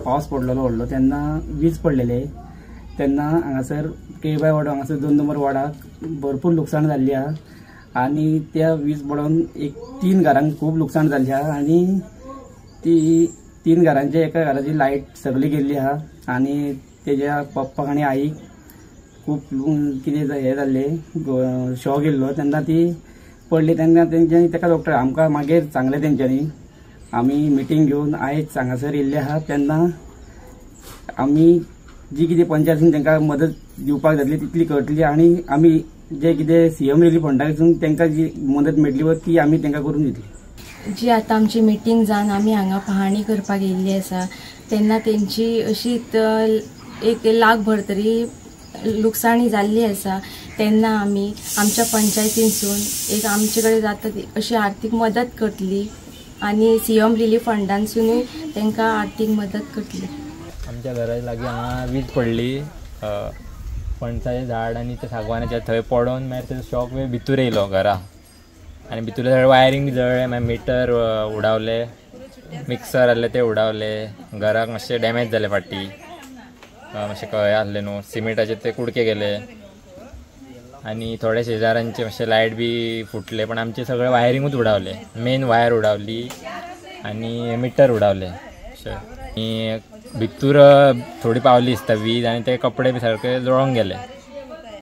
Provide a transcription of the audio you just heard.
पावस पडलेलो व्हडलो तेन्ना वीज पडलेले तेन्ना हांगासर केळबाय वाडो हांगासर 2 नंबर वार्डाक भरपूर लुकसाण जाल्ली आहा आनी त्या वीज पडोन एक 3 घरांक खूब लुकसाण जाल्ली आहा आनी ती 3 घरांचे एका घराची लायट सगळी गेल्ली आहा आनी तेज्या पप्पाक आनी आईक खूब कितें हें जाल्लें, शॉक येयल्लो तेन्ना ती पडली तेन्ना तेंच्यांनी ताका डॉक्टर आमकां मागीर सांगलें तेंच्यांनी. आमी मिटींग घेवन आयज हांगासर येयल्ले आहा तेन्ना आमी जी कितें पंचायतीन तांकां मदत दिवपाक जातली तितली करतली आनी आमी जे कितें सीएम रिलीफ फंडासून तांकां जी मदत मेळटली पळय ती आमी तांकां करून दितली. जी आतां आमची मिटींग जावन आमी हांगा पहाणी करपाक येयल्ली आसा तेन्ना तेंची अशी 1 लाख भर तरी लुकसाणी जाल्ली आसा. तेन्ना आमी आमच्या पंचायतीनसून एक आमचे कडेन जाता ती अशी आर्थीक मदत करतली आनी सीएम रिलीफ फंडांसूनय तांकां आर्थीक मदत करतली. आमच्या घरा लागीं हांगा वीज पडली, पणसाचें झाड आनी ते सागवानाचें थंय पडोन मागीर तेजो शॉक भितूर येयलो घरा आनी भितूर सगळें वायरींग जळ्ळें, मागीर मिटर उडावले, मिक्सर आहले ते उडावले, घराक मातशें डॅमेज जालें फाटीं, मातशें हें आहलें न्हू सिमेंटाचे ते कुडके गेले आनी थोडे शेजारांचे मातशे लायट बी फुटले, पण आमचे सगळे वायरिंगूच उडावले, मेन वायर उडावली आनी मिटर उडावले अशें. आनी भितूर थोडी पावली दिसता वीज आनी ते कपडे बी सारके जळोंक गेले.